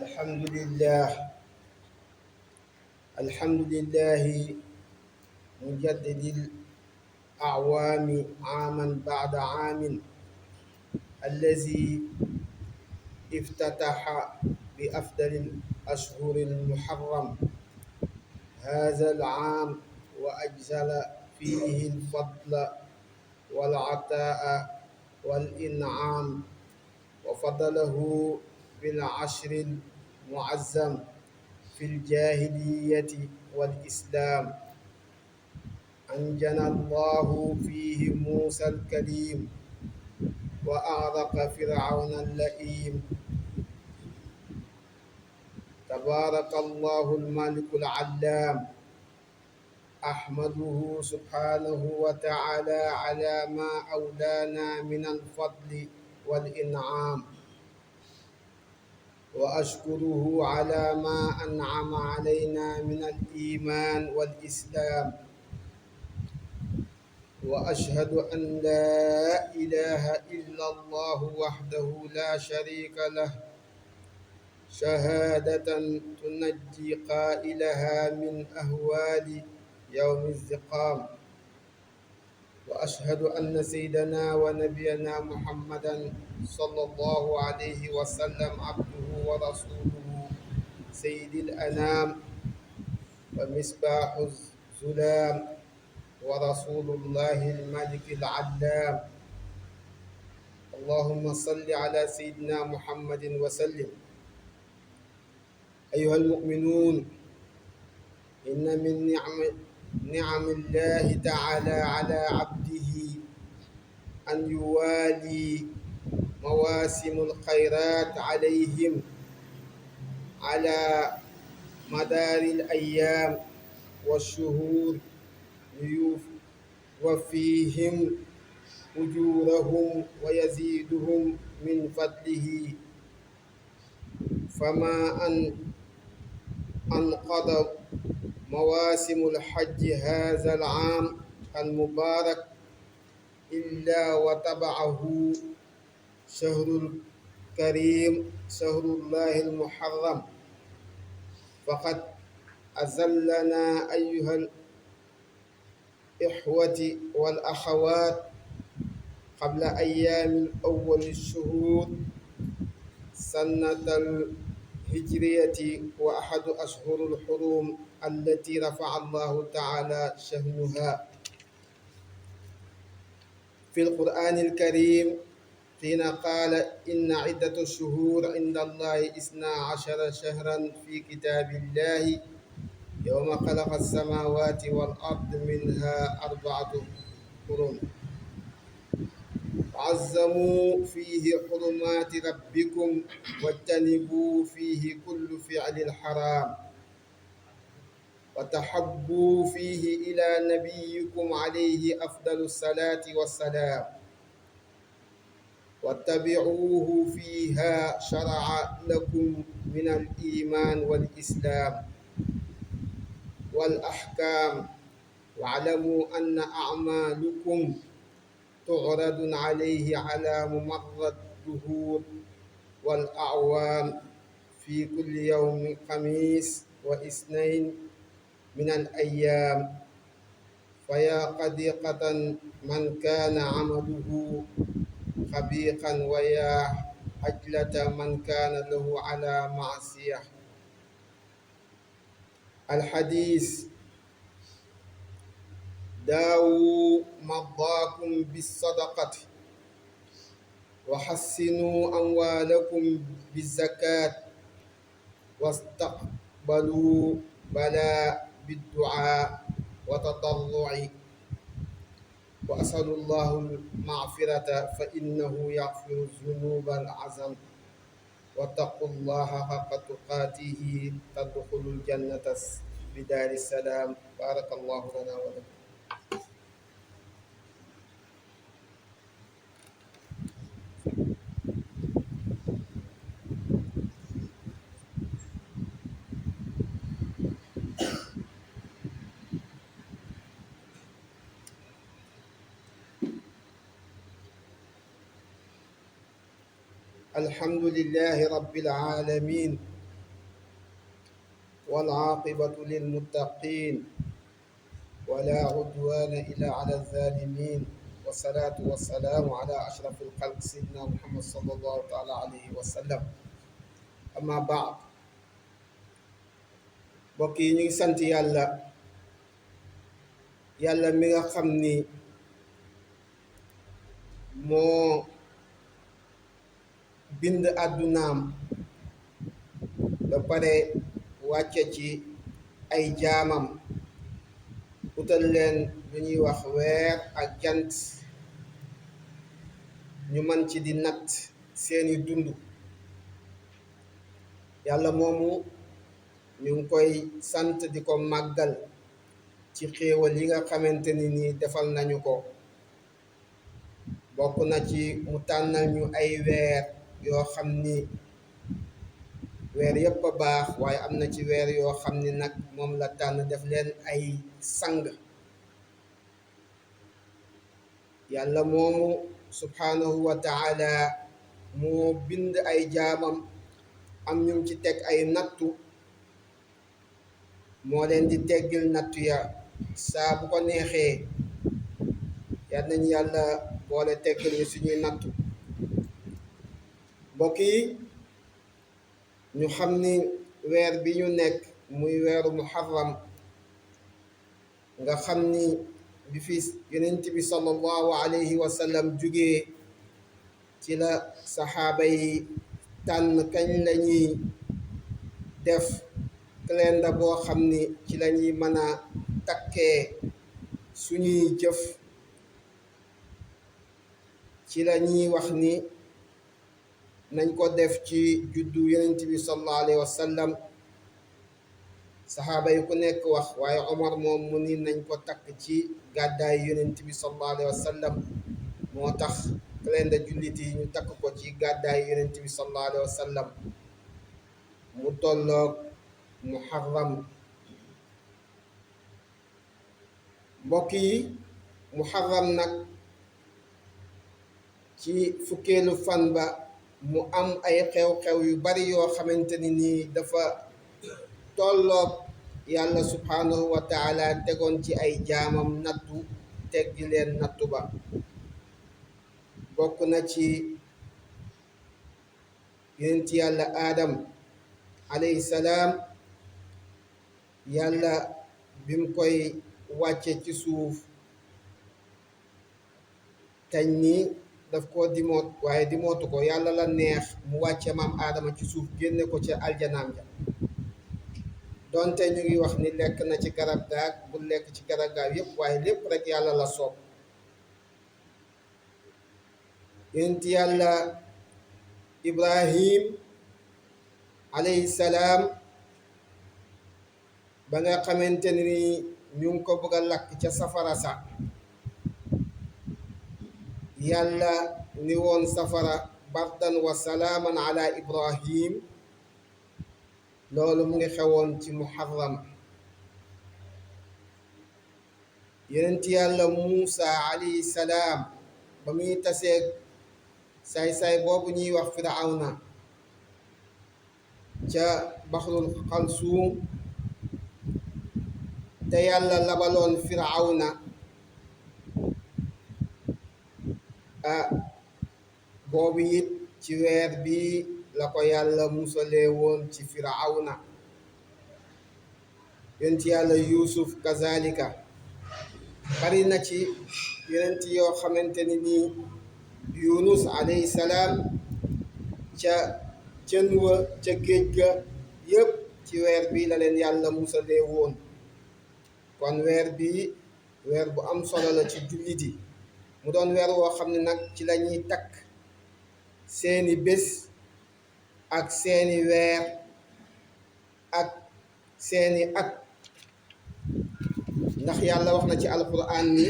الحمد لله. الحمد لله مجدد الأعوام عاما بعد عام، الذي افتتح بأفضل الأشهر المحرم هذا العام، وأجزل فيه الفضل والعطاء والإنعام، وفضله بالعشر المعزم في الجاهلية والإسلام. أنجنا الله فيه موسى الكليم، وأغرق فرعون اللئيم. تبارك الله الملك العلام، أحمده سبحانه وتعالى على ما أولانا من الفضل والإنعام، وأشكره على ما أنعم علينا من الإيمان والإسلام. وأشهد أن لا إله إلا الله وحده لا شريك له، شهادة تنجي قائلها من أهوال يوم الزقام. وأشهد أن سيدنا ونبينا محمدا صلى الله عليه وسلم عبده ورسوله، سيد الأنام ومصباح الظلام، ورسول الله الملك العلام. اللهم صل على سيدنا محمد وسلم. أيها المؤمنون، إن من نعم الله تعالى على عبده أن يوالي مواسم الخيرات عليهم على مدار الأيام والشهور، ليوفيهم أجورهم ويزيدهم من فضله. فما أنقضى مواسم الحج هذا العام المبارك إلا وتبعه شهر الكريم، شهر الله المحرم. فقد أزلنا أيها الإخوة والأخوات قبل أيام أول الشهور سنة الهجرية، وأحد أشهر الحرم التي رفع الله تعالى شأنها في القرآن الكريم، حين قال: إن عدة الشهور عند الله 12 شهرا في كتاب الله يوم خلق السماوات والأرض منها 4 حرم. عظموا فيه حرمات ربكم واجتنبوا فيه كل فعل الحرام، وتحبوا فيه إلى نبيكم عليه أفضل الصلاة والسلام، واتبعوه فيها شرع لكم من الإيمان والإسلام والأحكام. واعلموا أن أعمالكم تعرض عليه على ممر الدهور والأعوام في كل يوم خميس واثنين من الأيام. فيا قديقة من كان عمله خبيثا، ويا عجلة من كان له على معصية. الحديث: داووا مرضاكم بالصدقة، وحسنوا أموالكم بالزكاة، واستقبلوا بلاء بالدعاء وتضرع. وأسأل الله المغفرة فإنه يغفر الذنوب العظم. واتقوا الله حق تقاته تدخلوا الجنة بدار السلام. بارك الله لنا ولكم. الحمد لله رب العالمين، والعاقبة للمتقين ولا عدوان إلا على الظالمين والصلاة والسلام على أشرف الخلق سيدنا محمد صلى الله تعالى عليه وسلم أما بعد mbokk yi ñu ngi sant yàlla mi nga xam ni moo bind àddunaam ba pare wàcce ci ay jaamam utal leen lu ñuy wax weer ak jant ñu mën ci di natt seeni dund yàlla moomu ñu ngi koy sant di ko màggal ci xéewal yi nga xamante ni nii defal nañu ko bokk na ci mu tànnal ñu ay weer yoo xam ni weer yépp a baax waaye am na ci weer yoo xam ni nag moom la tànn def leen ay sang yàlla moomu subhanahu wa taala moo bind ay jaamam am ñu ci teg ay nattu moo leen di teggil nattu ya saa bu ko neexee yal nañu yàlla boole teggil ñu suñuy nattu mbokk yi ñu xam ni weer bi ñu nekk muy weeru muharram nga xam ni bi fi yonent bi sallallahu alayhi wa sallam jugee ci la saxaaba yi tànn kañ la ñuy def calendar boo xam ni ci la ñuy mën a takkee suñuy jëf ci la ñuy wax ni nañ ko def ci juddu yonent bi sallallahu alayhi wa sallam saxaaba yi ku nekk wax waaye Omar moom mu ni nañ ko takk ci gàddaay yonent bi sallallahu alayhi wa sallam moo tax calendar jullit yi ñu takk ko ci gàddaay yonent bi sallallahu alayhi wa sallam mu tolloog muharram mbokk yi muharram nag ci fukkeelu fan ba mu am ay xew-xew yu bari yoo xamante ni nii dafa tolloog yàlla subhanahu wa taala tegoon ci ay jaamam nattu teggi leen nattu ba bokk na ci yonent yàlla aadam alayhi salaam yàlla bim koy wàcce ci suuf tañ ni daf ko dimoot waaye dimootu ko yàlla la neex mu wàcce maam aadama ci suuf génne ko ci aljanaam ja donte ñu ngi wax ni lekk na ci garab gaag bu lekk ci garab gaag yépp waaye lépp rek yàlla la soob yonent yàlla ibrahim alayhi salaam ba nga xamante ni ñu ngi ko bëgg a lakk ca safara sa yàlla ni woon safara bardan wa salaaman ala ibrahim loolu mu ngi xewoon ci muharram yonent yàlla muusa alayhi salaam ba muy taseeg saay-saay boobu ñuy wax firawna ca baxrul xalsuum te yàlla labaloon firawna boobu it ci weer bi la ko yàlla musalee woon ci firawna yonent yàlla yuusuf kazalika bari na ci yonent yoo xamante ni nii yunus alayhi salaam ca jën wa ca géej ga yépp ci weer bi la leen yàlla musalee woon kon weer bi weer bu am solo la ci jullit yi mu doon weer woo xam ne nag ci la ñuy takk seeni bés ak seeni weer ak seeni at ndax yàlla wax na ci alquran ni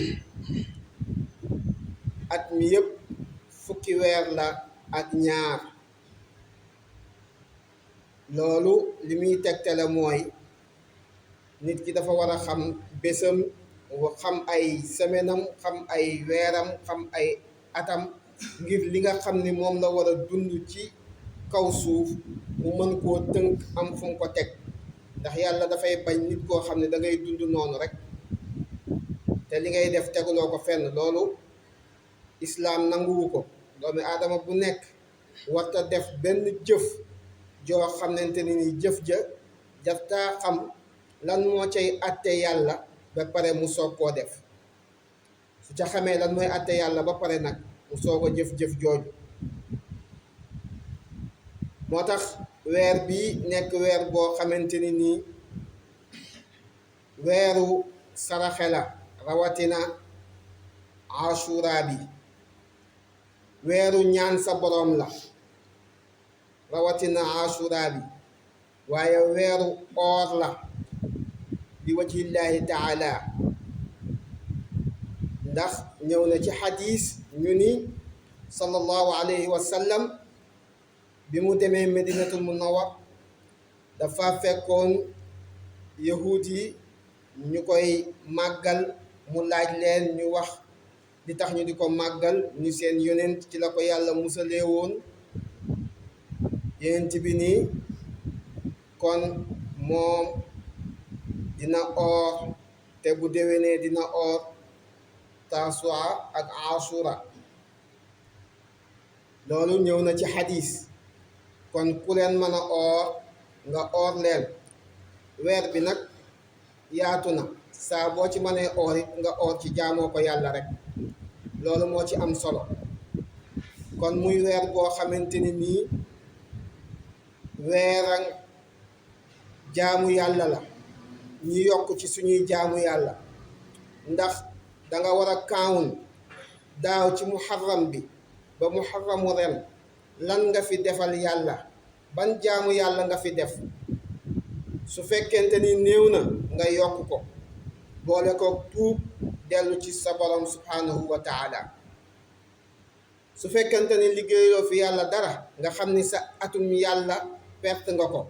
at mi yépp fukki weer la ak ñaar loolu li muy tegtale mooy nit ki dafa war a xam bésam xam ay semainam xam ay weeram xam ay atam ngir li nga xam ni moom la war a dund ci kaw suuf mu mën koo tënk am fu mu ko teg ndax yàlla dafay bañ nit koo xam ne da ngay dund noonu rek te li ngay def teguloo ko fenn. loolu islaam nanguwu ko. doomi aadama bu nekk warta def benn jëf joo xamante ni jëf ja daftaa xam lan moo cay àtte yàlla ba pare mu soog koo def. su ca xamee lan mooy àtte yàlla ba pare nag mu soog a jëf-jëf jooju. moo tax weer bii nekk weer boo xamante ni nii weeru saraxe la, rawatina ashura bi. weeru ñaan sa boroom la, rawatina ashura bi. waaye weeru oor la bi wajhillahi taala. ndax ñëw na ci xadiis ñu ni sallallahu alayhi wa sallam bi mu demee medinatul munawwar dafa fekkoon yahuud yi ñu koy màggal. mu laaj leen, ñu wax li tax ñu di ko màggal, ñu seen yonent ci la ko yàlla musalee woon. yonent bi nii kon moom dina oor, te bu déwénee dina oor tasua ak asura. loolu ñëw na ci xadiis. kon ku leen mën a oor nga oor leen. weer bi nag yaatu na, saa boo ci mënee oor it nga oor ci jaamoo ko yàlla rek. loolu moo ci am solo. kon muy weer boo xamante ni nii weeran jaamu yàlla la. ñu yokk ci suñuy jaamu yàlla, ndax danga war a kaawun daaw ci muharram bi ba muharramu ren lan nga fi defal yàlla, ban jaamu yàlla nga fi def. su fekkente ni néew na nga yokk ko, boole ko tuub dellu ci sa borom subhanahu wa taala. su fekkente ni liggéeyoo fi yàlla dara nga xam ni sa atum yàlla perte nga ko,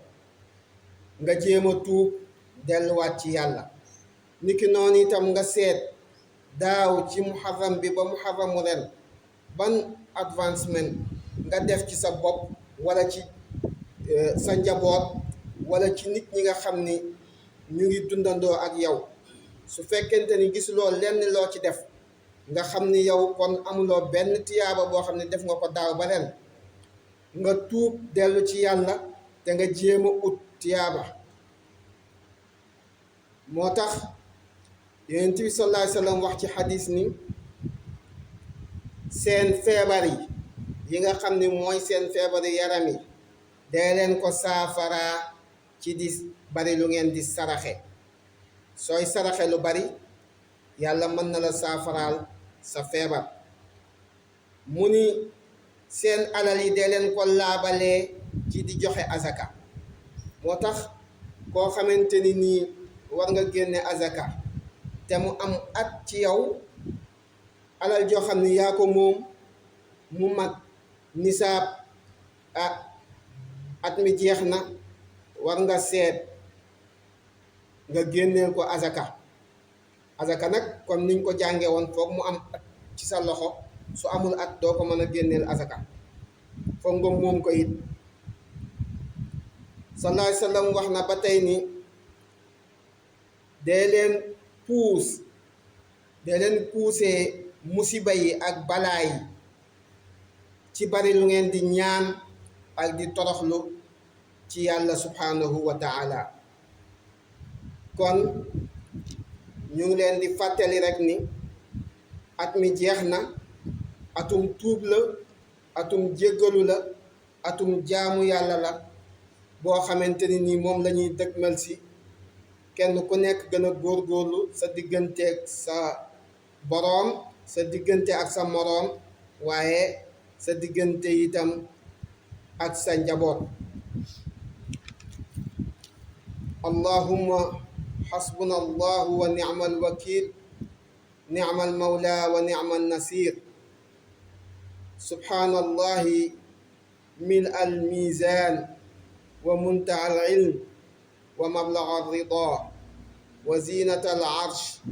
nga jéem a tuub delluwaat ci yàlla. niki noonu itam nga seet daaw ci muharram bi ba muharramu ren ban advancement nga def ci sa bopp wala ci sa njaboot wala ci nit ñi nga xam ni ñu ngi dundandoo ak yow. su fekkente ni gisuloo lenn loo ci def, nga xam ni yow kon amuloo benn tiyaaba boo xam ne def nga ko daaw ba ren, nga tuub dellu ci yàlla te nga jéem a ut tiyaaba. moo tax yonent bi sallallahu alayhi wa sallam wax ci xadis ni seen feebar yi nga xam ni mooy seen feebari yaram yi dee leen ko saafaraa ci di bari lu ngeen di saraxe. sooy saraxe lu bari yàlla mën na la saafaraal sa feebar. mu ni seen alal yi dee leen ko laabalee ci di joxe azaka. moo tax koo xamante ni nii war nga génne azaka te mu am at ci yow, alal joo xam ni yaa ko moom, mu mag nisaab, at mi jeex na, war nga seet nga génneel ko azaka. azaka nag comme niñ ko jàngee woon, foog mu am at ci sa loxo. su amul at doo ko mën a génneel azaka, foog nga moom ko it. sallallahu alayhi wa sallam wax na ba tey ni dee leen puusee musiba yi ak balaa yi ci bari lu ngeen di ñaan ak di toroxlu ci yàlla subhanahu wa taala. kon ñu ngi leen di fàttali rek ni at mi jeex na. atum tuub la, atum jéggalu la, atum jaamu yàlla la boo xamante ni nii moom la ñuy dëgmal si. kenn ku nekk gën a góorgóorlu sa digganteeg sa boroom, sa diggante ak sa moroom, waaye sa diggante itam ak sa njaboot. allahumma xasbuna allahu wa ni'mal wakil, ni'mal mawla wa ni'mal nasir. subhanallahi mil al mizan wa muntaha al ilm wa mablagha al rida wa zinata al arsh.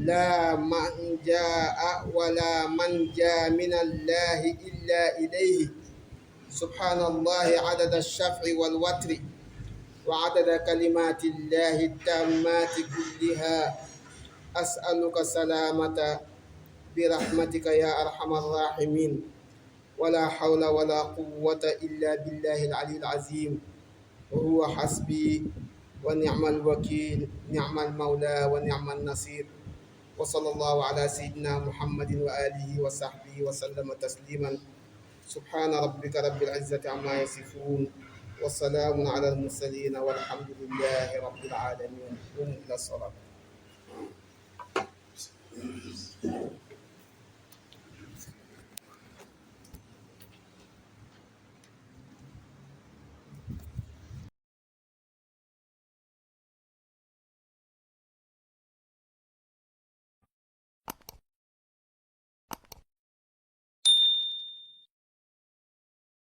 la manjaa wala manja min allahi illa ilayhi. subhanallahi adada alshaf'i walwatri وعدد كلمات الله التامات كلها. أسألك سلامة برحمتك يا أرحم الراحمين. ولا حول ولا قوة إلا بالله العلي العظيم. وهو حسبي ونعم الوكيل، نعم المولى ونعم النصير. وصلى الله على سيدنا محمد وآله وصحبه وسلم تسليما. سبحان ربك رب العزة عما يصفون، وسلام على المرسلين، والحمد لله رب العالمين. قوموا إلى الصلاة.